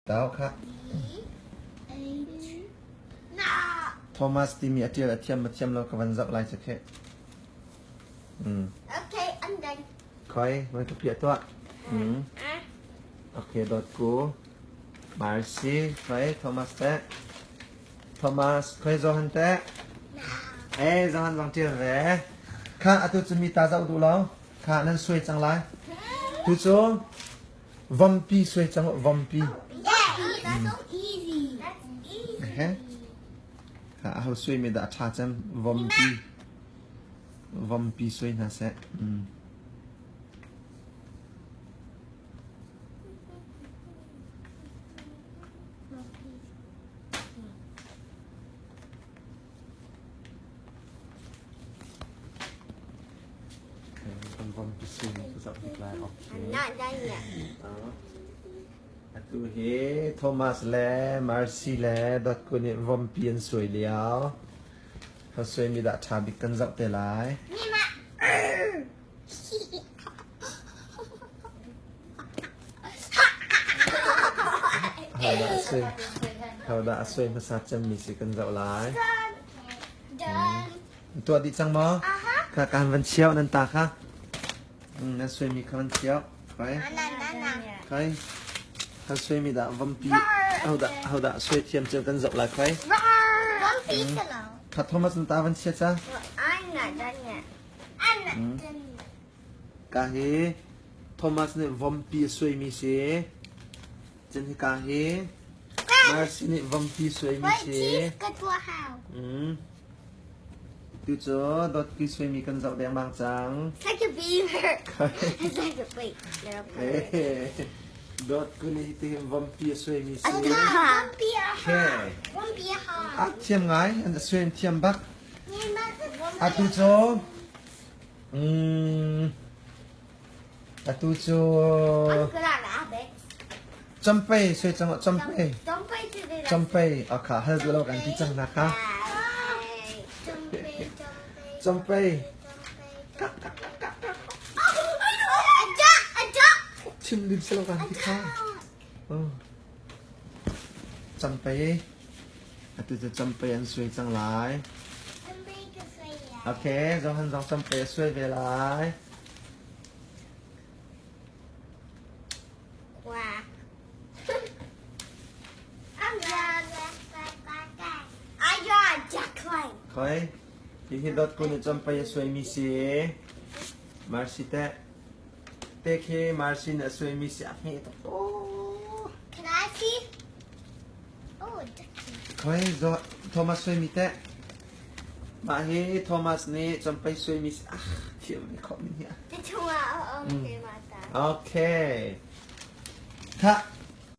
Tau kha. Thomas timi a ṭial a thiam ma thiam lo ka van zoh lai cu khi. Okay, I'm done. Khoi, van ka piah tuah. Okay, dot ku. Marcy, khoi, Thomas te. Thomas, khoi Johan te. Eh, Johan zong ṭial ve. Kha, atu cu mi ta zoh duh lo. Kha, nan suai cang lai. Tu cu Vompi suai cang uh, vompi. Yeah, that's so easy. That's easy. He? Ha aho suai mi dah a ṭha cem? Vompi. Vompi suai hna seh. Mm. Kan vompi suai mi ka zoh hnik lai. Okay. I'm not done yet. Atu hi Thomas le Marcy le Dotku nih vompi an suai lio. Kan suaimi dah ṭha bik kan zoh te lai. Hodah a suai hodah a suai hmasa cemmi si kan zoh lai. Tuah dih cang maw? Kha kan van chiao nan ta kha. Nan suaimi kha van chiao. Kai. Kai. Kan suaimi dah vampi hodah hodah suai thiam cem kan zoh lai kai. Kha Thomas nan ta van chia ca. Ka hi Thomas nih vompi a suaimi si. Cun hika hi Mercy nih vompi suaimi si. Tu cu dotki suaimi kan zoh dengmang cang. It's like a beaver. It's like a wait. Dotku nih hitihin vompi a suaimi si. Vompi a ha. Vompi a ha. A thiam ngai, an suaim thiam bak. Atu cu atu cu Campei sui cang campei. Campei akha hal duh lo kan ti cang na kha. Campei. Chim lim selo kan ti kha. Campei. Atu cu campei an suai cang lai. Okay, Johan zong campei a suai ve lai. Quack. I'm done. I draw a duckling. Khoi, hihi dot kun i campei a suaimi si. Marcy teh. Te khi Marcy nih a suaimi si a hme tuk. Oh. Can I see? Oh, duckling. Khoi, Thomas suaimi teh. Mah hi Thomas nih campei suaimi si. Ah, thiam ve khawh min hi. Te chungah a um te mata. Okay. Tha.